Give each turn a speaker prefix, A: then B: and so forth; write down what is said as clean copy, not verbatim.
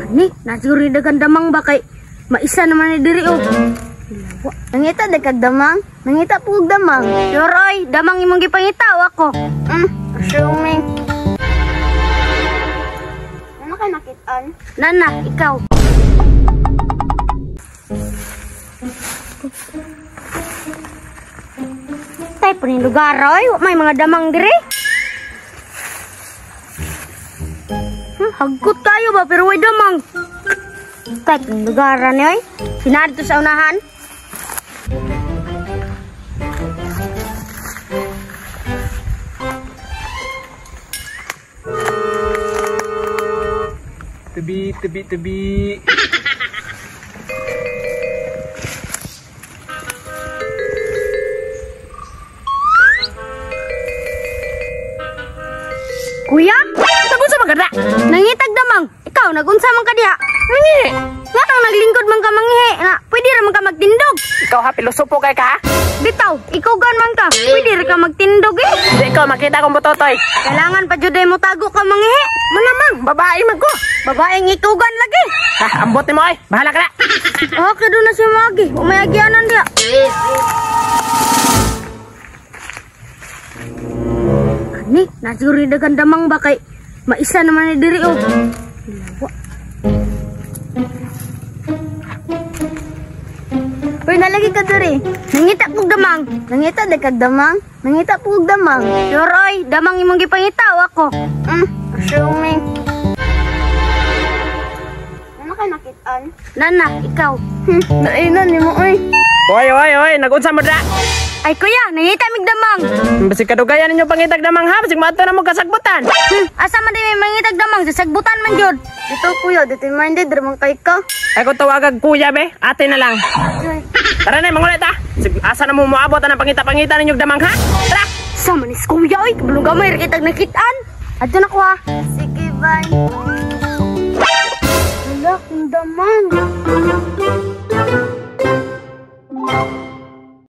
A: Ani, nasiguro ni dagan damang ba kay maisa naman ni diri oh.
B: Nangita de kag damang? Nangita po og damang.
A: Sure oy, damang imong gipangita o ako.
B: Assuming. Ano ka nakitaan?
A: Nana, ikaw. Tay po ni lugar oy, wa may mga damang diri. Hagkot kayo ba pero way damang. Tay po ni lugar ni oy. Sinadto sa unahan.
C: Tebi, tebi, tebi.
A: Kuya?
D: Nagunsa man ka diha?
A: Nangitag damang. Ikaw, nagunsa man ka diha?
D: Mangihi.
A: Nga kang naglingkod man ka manghihi. Nga, pwede ra man ka magtindog.
D: Ikaw ha, pilosopo kay ka ha?
A: Bitaw, ikaw gan man ka. Pwede ra ka magtindog eh.
D: Di ko, makita kong butotoy.
A: Kailangan pa jud mo tago ka manghihi.
D: Malamang, babae man ko.
A: Babaeng ikaw gan lagi.
D: Ha, ambot nimo oy. Bahala ka na.
A: Okay, doon na si Magi. Umayagyanan diha. Ani, nasiguro ni dagan damang ba kay maisa naman ni diri oh. Lawa.
B: Uy, nalagi ka diri.
A: Nangita kog damang.
B: Nangita de kag damang? Nangita po og damang.
A: Sure oy, damang imong gipangita o ako.
B: Assuming. Ano ka nakitaan?
A: Nana, ikaw.
B: Nainan nimo oy.
D: Oy, oy, oy, nagunsa mo dra?
A: Ay kuya, nangita mig damang.
D: Basig kadugayan ninyo pangitag damang ha, basig maadto na mo kasagbutan.
A: Asa man di may mangitag damang, sa sagbutan man jud.
B: Dito kuya, dito minded ra man kay ka.
D: Ay ko tawagag kuya be, ate na lang. Tara na, mangulit ha. Sig asa na mo moabot ang pangita-pangita ninyo damang ha? Tara.
A: Sa man is kuya oy, kabalo gamay ra kitag nakitaan. Adto na ko ha.
B: Sige, bye. Wala kong damang.